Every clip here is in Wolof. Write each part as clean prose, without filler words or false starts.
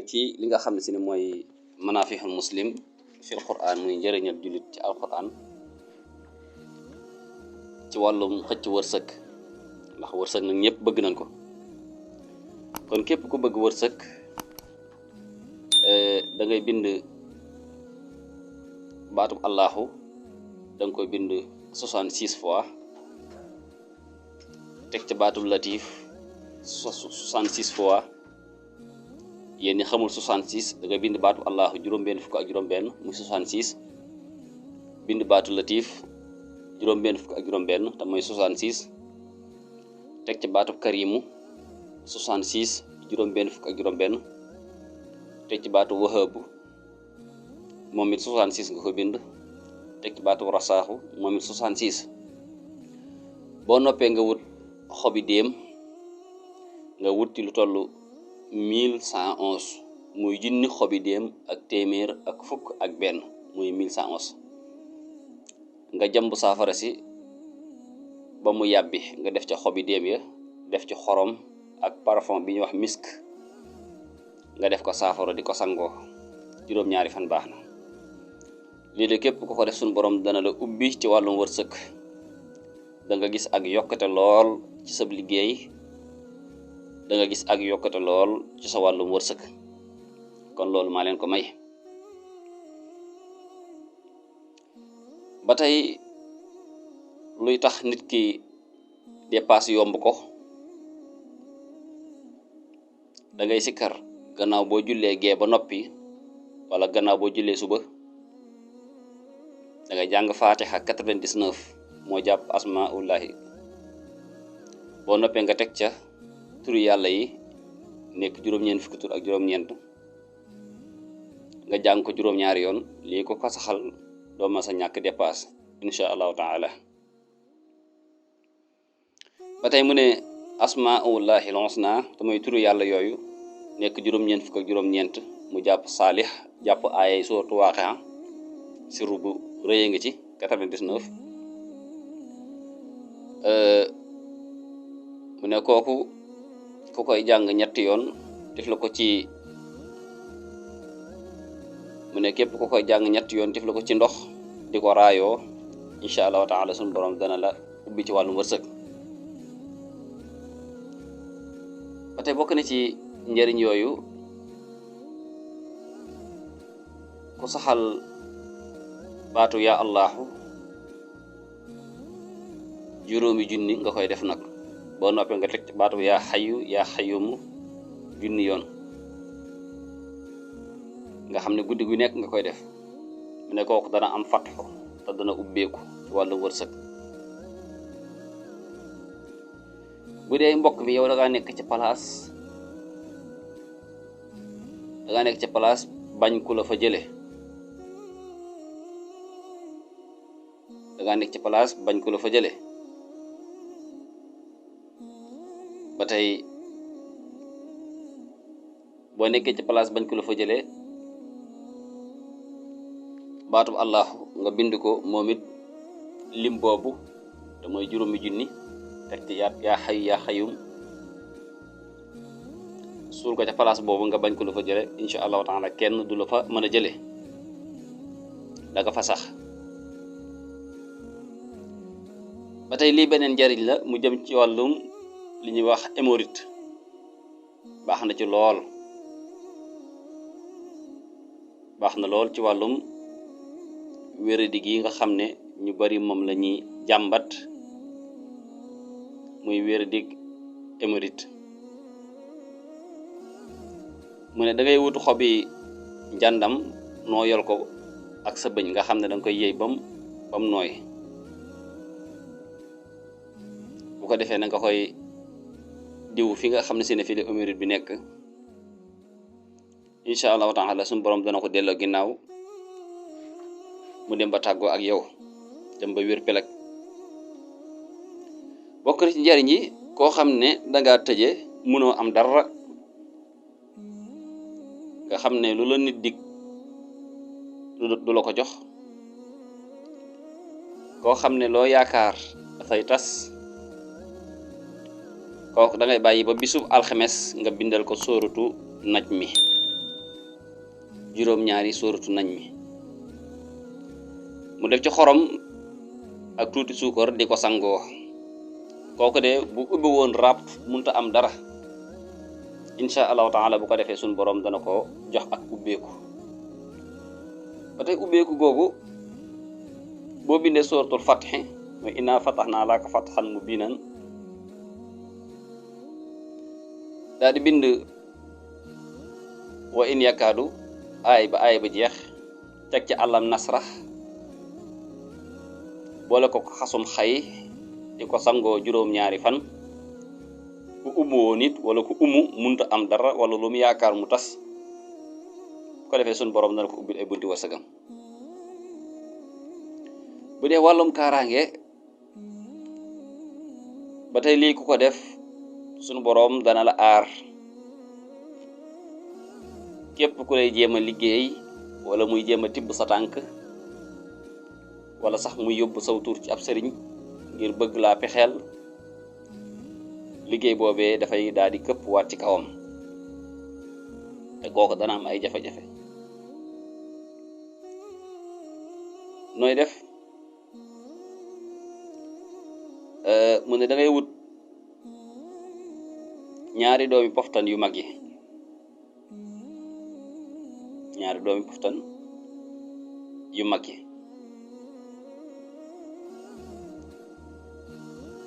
ci li nga xam ne si ne mooy manafihul muslim fil quran muy njëriñal jullit ci alquran ci wàllum xëcc wërsëg ndax wërsëg nag ñëpp bëgg nañ ko kon képp ku bëgg wërsëg da ngay bind baatub allahu da nga koy bind 66 fois teg ca baatub latif 66 fois yéen ñi xamul 66 da nga bind baatub allahu juróom-benn fukk ak juróom-benn muy 66 bind baatu latif juróom-benn fukk ak juróom-benn te mooy 66 teg ca baatub karimu 66 juróom-benn fukk ak juróom-benn teg ci baatu wahabu moom it 66 nga ko bind teg ci baatu rasaaxu moom it 66 boo noppee nga wut xobi déem nga wut ci lu toll 1111 muy junni xobi déem ak téeméer ak fukk ak benn muy 1111 nga jàmb saafara si ba mu yàbbi nga def ca xobi déem ya def ci xorom ak parfum bi ñuy wax misk nga def ko saafara di ko sangoo juróom-ñaari fan baax na lii de képp ku ko def suñu borom dana la ubbi ci wàllum wërsëg da nga gis ak yokkate lool ci sa liggéey da nga gis ak yokkate lool ci sa wàllum wërsëg kon loolu maa leen ko may ba tey luy tax nit ki dépasse yomb ko da ngay sikkar gannaaw boo jullee gee ba noppi wala gannaaw boo jullee suba da ngay jàng faatiha 99 moo jàpp asmaullahi boo noppee nga teg ca turu yàlla yi nekk juróom-ñeent fukki tur ak juróom-ñeent nga jàng ko juróom-ñaari yoon lii ko ko saxal doo ma sa ñàkk dépasse insha allahu taala ba tey mu ne asmaullahi lonsna te mooy turu yàlla yooyu nekk juróom-ñeent fukk ak juróom-ñeent mu jàpp saalix jàpp aayay suuratu waaqia siru bu rëye nga ci 99 mu ne kooku ku koy jàng ñetti yoon def la ko ci mu ne képp ku koy jàng ñetti yoon def la ko ci ndox di ko raayoo insha allahu taala suñu borom dana la ubbi ci wàllum wërsëg ba tey bokk na ci njëriñ yooyu ku saxal baatu yaa allahu juróomi junni nga koy def nag boo noppee nga teg ci baatu yaa xayu yaa xayumu junni yoon nga xam ne guddi gu nekk nga koy def mu ne kooku dana am fatxu te dana ubbeeku ci wàllu wërsëg bu dee mbokk mi yow da ngaa nekk ci palaas bañ ku la fa jële ba tey boo nekkee ci place bañ ku la fa jële baatub allahu nga bind ko moom it lim boobu te mooy juróomi junni teg ci yaa xayu yaa xayum suul ko ca place boobu nga bañ ko la fa jële insha allahu taala kenn du la fa mën a jële da nga fa sax ba tey lii beneen njariñ la mu jëm ci wàllum li ñuy wax hémorroïde baax na ci lool ci wàllum wéradi gi nga xam ne ñu bari moom la ñuy jàmbat muy wéradig hémorroïde mu ne da ngay wutu xobi njàndam nooyal ko ak sa bëñ nga xam ne danga koy yëy bam nooy bu ko defee na nga koy diw fi nga xam ne seen fi la hémorroïde bi nekk insha allahu taala suñu borom dana ko delloo ginnaaw mu dem ba tàggoo ak yow dem ba wér peleg bokk na ci njariñ yi koo xam ne dangaa tëje mënoo am dara nga xam ne lu la nit dig du la ko jox koo xam ne loo yaakaar dafay tas kooku da ngay bàyyi ba bisub alxames nga bindal ko sóoratu naj mi juróom-ñaari sóoratu nañ mi mu def ci xorom ak tuuti suukar di ko sangoo. kooku de bu ubbi woon ràpp munta am dara insha allahu taala bu ko defee suñ borom dana ko jox ak ubbeeku. ba tey ubbeeku googu boo bindee suratul fatxi mooy inna fataxnaa laka fatxan mubiinan daal di bind wa in yakaadu aay ba jeex teg ci àllam nasrax boole ko xasum xay di ko sangoo juróom-ñaari fan ku umu woo nit wala ku umu munta am dara wala lu mu yaakaar mu tas ko defee suñ borom dana ko ubbil ay bunti wasagam. bu dee wàllum kaaraange ba tey lii ku ko def suñu borom dana la aar képp ku lay jéem a liggéey wala muy jéem a tibb sa tànk wala sax muy yóbbu saw tur ci ab sëriñ ngir bëgg laa pexeel liggéey boobee dafay daal di këpp waat ci kawam te kooku dana am ay jafe-jafe. nooy def mu ne da ngay wut ñaari doomi poftan yu mag yi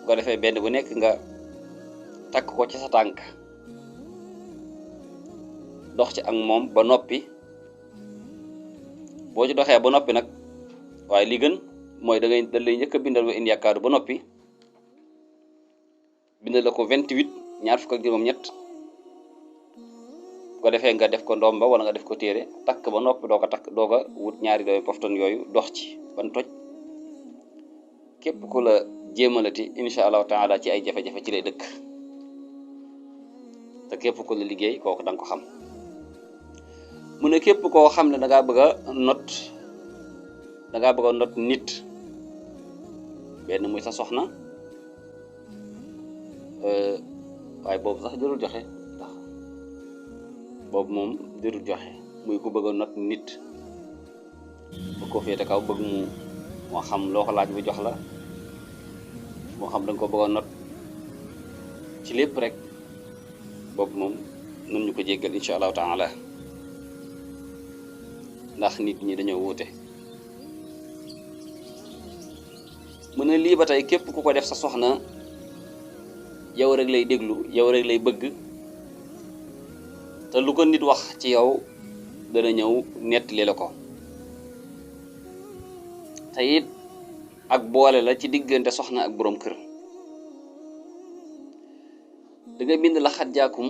bu ko defee benn bu nekk nga takk ko ci sa tànk dox ci ak moom ba noppi. boo ci doxee ba noppi nag waaye li gën mooy da lay njëkk a bindal wa in yakaadu ba noppi bindal la ko 28 ñaar fukk ak juróom-ñett bu ko defee nga def ko ndomba wala nga def ko téere takk ba noppi doo ko wut ñaari doomi poftan yooyu dox ci ban toj. képp ku la jéemalati insha allahu taala ci ay jafe-jafe ci lay dëkk te képp ku la liggéey kooku da nga ko xam. mu ne képp koo xam ne dangaa bëgg a not nit benn muy sa soxna waaye boobu sax jërul joxe ndax boobu moom jërul joxe muy ku bëgg a not nit bëgg ko féete kaw bëgg mu moo xam loo ko laaj bu jox la moo xam danga ko bëgg a not ci lépp rek boobu moom nun ñu ko jéggal insha allahu taala ndax nit ñi dañoo wuute. mu ne lii ba tey képp ku ko def sa soxna yow rek lay déglu yow rek lay bëgg te lu ko nit wax ci yow dana ñëw nettali la ko te it ak boole la ci diggante soxna ak boroom kër. da nga bind la xat jaakum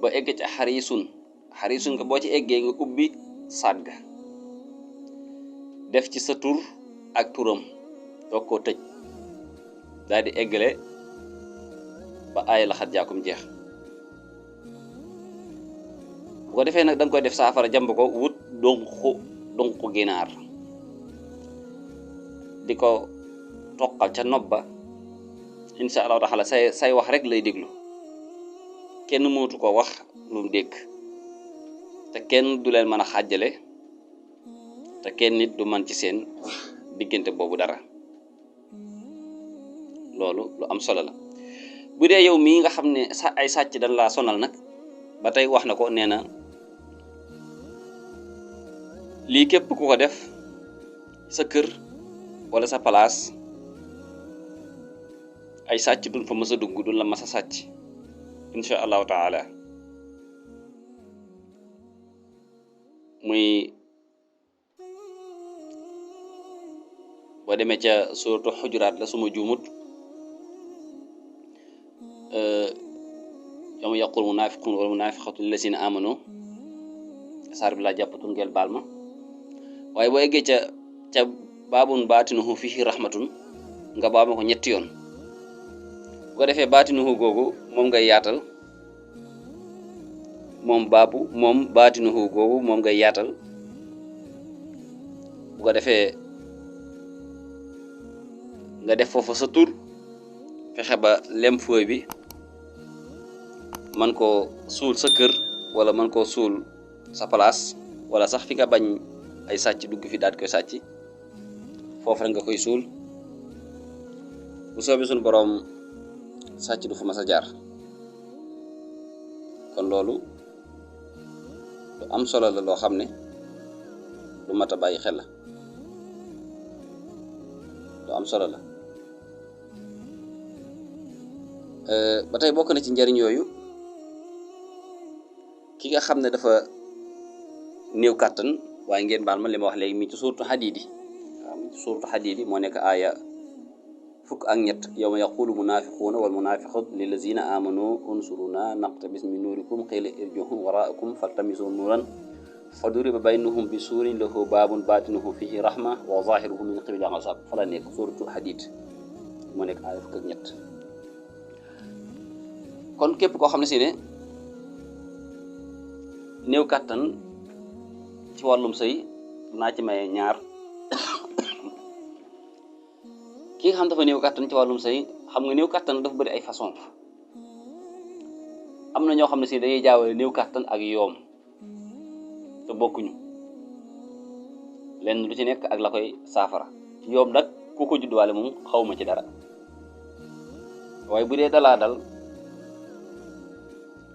ba egg ci xarisun ko boo ci eggee nga ubbi saat ga def ci sa tur ak turam doog koo tëj daal di eggale ba aaya la xat jaakum jeex. bu ko defee nag da nga koy def saafara jàmb ko wut donku ginaar di ko toqal ca nopp ba insha allahu taala say wax rek lay déglu kenn mootu ko wax lu mu dégg te kenn du leen mën a xàjjale te kenn nit du man ci seen diggante boobu dara. loolu lu am solo la. bu dee yow mii nga xam ne ay sàcc dañ laa sonal nag ba tey wax na ko nee na lii képp ku ko def sa kër wala sa palaas ay sàcc duñ fa mës a dugg duñ la mës a sàcc insha allahu taala. muy boo demee ca suratu xujuraat la suma juumut yawma yaqul munafiqun wal munafiqatu lillazina amanu saar bi laa jàppatul ngeel baal ma waaye boo eggee ca baabun baatinuhu fihi rahmatun nga baal ma ko ñetti yoon bu ko defee baatinuhu googu moom ngay yaatal moom baatinuhu googu moom ngay yaatal bu ko defee nga def foofu sa tur fexe ba lem fooy bi man koo suul sa kër wala man koo suul sa place wala sax fi nga bañ ay sàcc dugg fi daal koy sàcc foofu rek nga koy suul bu soobee suñu boroom sàcc du fa mas a jaar. kon loolu lu am solo la loo xam ne lu mat a bàyyi xel la lu am solo la ba tey bokk na ci njariñ yooyu ki nga xam ne dafa néew kàttan waaye ngeen baal ma li ma wax léegi mi ci suuratu Hadiid waaw mi ci suuratu Hadiid moo nekk aaya 13 yawma yaqulu munafiquuna wal munafiqat lillazina amanu unsuruna naqtabis min nurikum qila irji'u waraakum faltamisu nuran faduriba baynahum bi suurin lahu baabun baatinuhu fihi rahma wa zahiruhu min qiblihi azab fa la nekk suuratu Hadiid moo nekk aaya 13. kon képp koo xam ne si ne néew kàttan ci wàllum sëy naa ci maye ñaar ki nga xam dafa néew kàttan ci wàllum sëy xam nga néew kàttan dafa bëri ay façon am na ñoo xam ne si dañuy jaawale néew kàttan ak yoom te bokkuñu lenn lu ci nekk ak la koy saafara yoom nag ku ko judduwaale moom xawma ci dara waaye bu dee dalaa dal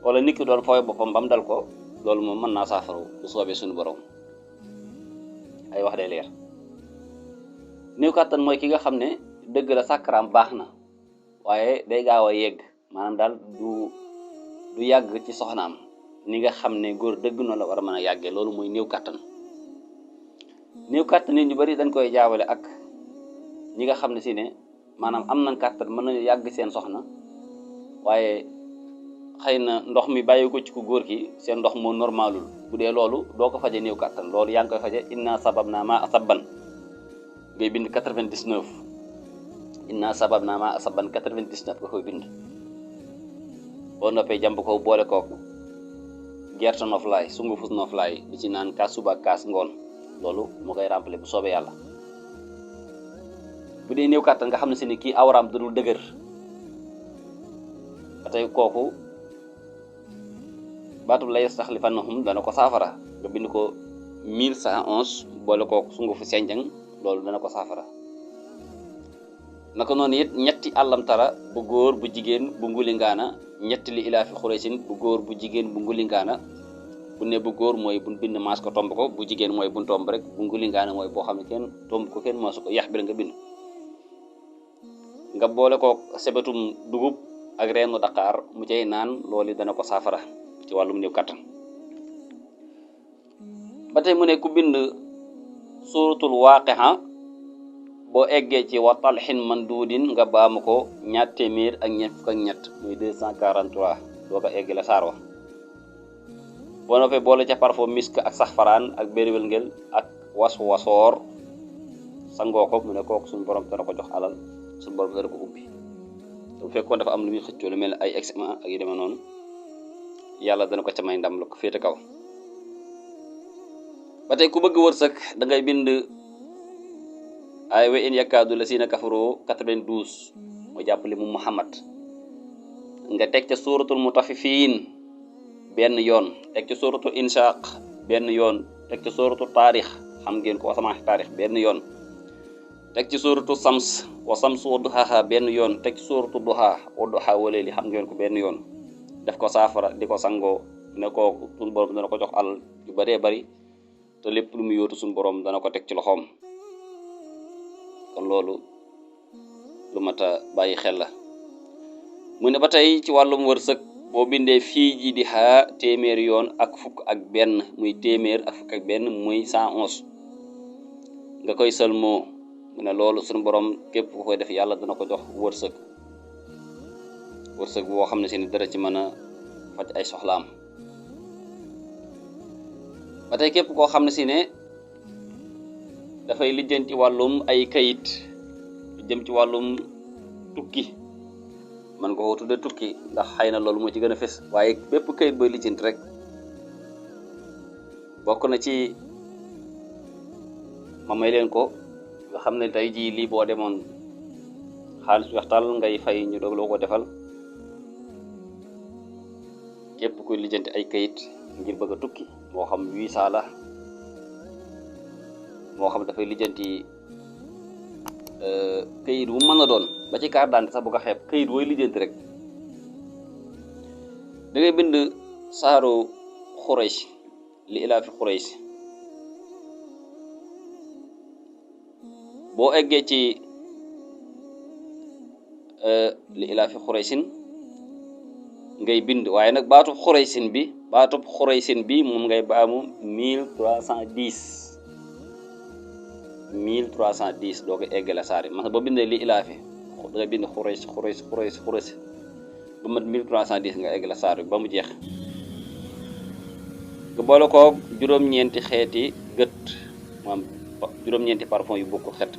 wala nit ki doon fooy boppam bam dal ko loolu moom mën naa saafara bu soobee suñu borom ay wax day leer. néew kàttan mooy ki nga xam ne dëgg la sàkkaraam baax na waaye day gaaw a yegg maanaam daal du yàgg ci soxnaam ni nga xam ne góor dëgg noonu la war a mën a yàggee loolu mooy néew kàttan. néew kàttan nit ñu bari dañ koy jaawale ak ñi nga xam ne si ne maanaam am nañ kàttan mën nañu yàgg seen soxna waaye xëy na ndox mi bàyyi ko ci ku góor ki seen ndox moo normalul bu dee loolu doo ko faje néew kàttan loolu yaa ngi koy faje inna sababna ma sabban ngay bind 99 inna sababna ma sabban 99 nga koy bind boo noppee jàmb ko boole kooku gerte noflaay sungufus noflaay di ci naan kaas suba kaas ngoon loolu moo koy remplir bu soobee yàlla. bu dee néew kàttan nga xam ne si ni kii awraam dadul dëgër ba tey kooku baatub la yastaxlifannahum dana ko saafara nga bind ko 1111 boole kooku sungufu senjang loolu dana ko saafara. naka noonu it ñetti àllamtara bu góor bu jigéen bu ngulingaana ñetti li ilaa fi xuraysin bu góor bu jigéen bu ngulingaana bu ne bu góor mooy bu bind maas ko tomb ko bu jigéen mooy bu tomb rek bu ngulingaana mooy boo xam ne kenn tomb ko kenn maasu ko yax bi la nga bind nga boole ko sebetum dugub ak reenu Dakar mu cay naan loolu dana ko saafara ci wàllum néew kàttan. ba tey mu ne ku bind suuratul waaqi'a boo eggee ci wa talhin manduudin nga baamu ko 223 muy 243 doo ko egg la saar wa boo noppee boole ca parfum misk ak saxfaraan ak bériwél ngel ak wasoor sangoo ko mu ne kooku suñu borom dana ko jox alal suñu borom dana ko ubbi bu fekkoon dafa am lu muy xëccoo lu mel ne ay examen ak yu demee noonu yàlla dana ko ca may ndam la ko féete kaw. ba tey ku bëgg wërsëg da ngay bind ay wa in yakaadu la siina kafaroo 92 mu jàppale mu Muhammad nga teg ca suuratul mutafifiin benn yoon teg ca suuratul inshaq benn yoon teg ca suuratul taarix xam ngeen ko wasamaa taarix benn yoon teg ci suuratul sams wa samsu wa duhaaha benn yoon teg ci suuratul duhaa wa duhaa wa layli xam ngeen ko benn yoon def ko saafara di ko sangoo ne kooku suñu borom dana ko jox alal yu bëree bëri te lépp lu mu yóotu suñu borom dana ko teg ci loxoom. kon loolu lu mat a bàyyi xel la. mu ne ba tey ci wàllum wërsëg boo bindee fii ji di xaa téeméer yoon ak fukk ak benn muy téeméer ak fukk ak benn muy 111 nga koy sëlmoo mu ne loolu suñu borom képp ku koy def yàlla dana ko jox wërsëg boo xam ne si ni dara ci mën a faj ay soxlaam. ba tey képp koo xam ne si ne dafay lijjanti wàllum ay kayit jëm ci wàllum tukki man ko tudde tukki ndax xëy na loolu moo ci gën a fes waaye bépp kayit booy lijjanti rek bokk na ci ma may leen ko nga xam ne tey jii lii boo demoon xaalis waxtal ngay fay ñu doog loo ko defal képp kuy lijjanti ay kayit ngir bëgg a tukki moo xam visa la moo xam dafay lijjanti këyit wu mën a doon ba ci carte d'identité sax bu ko xeeb këyit wooy lijjanti rek da ngay bind saaru Quraysh li ilaafi Quraysh boo eggee ci li ilaafi Qurayshin ngay bind waaye nag baatub Qurayshin bi moom ngay baamu 1310 doo ko eggale saar yi man boo bindee li ilaafi da nga bind Quraysh ba mat 1310 nga eggale saar bi ba mu jeex nga boole ko juróom-ñeenti xeeti gët maanaam juróom-ñeenti parfum yu bokkul xet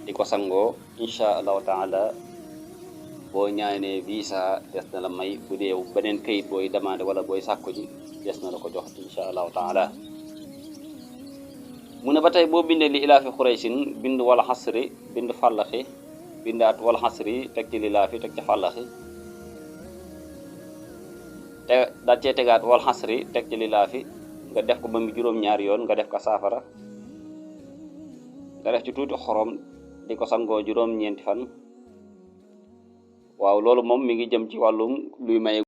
di ko sangoo insha allahu taala boo ñaanee visa des na la may bu dee beneen këyit booy demandé wala booy sàkku ji des na la ko jox insha allahu taala mu ne ba tey boo bindee li ilaafi Qurayshin bind wal xasri bind fàllaxi bindaat wal xasri teg ci lilaafi teg ci fàllaxi te daal cee tegaat wal xasri teg ci lilaafi nga def ko ba mu juróom-ñaari yoon nga def ko saafara nga def ci tuuti xorom di ko sangoo juróom-ñeenti fan waaw loolu moom mi ngi jëm ci wàllum luy maye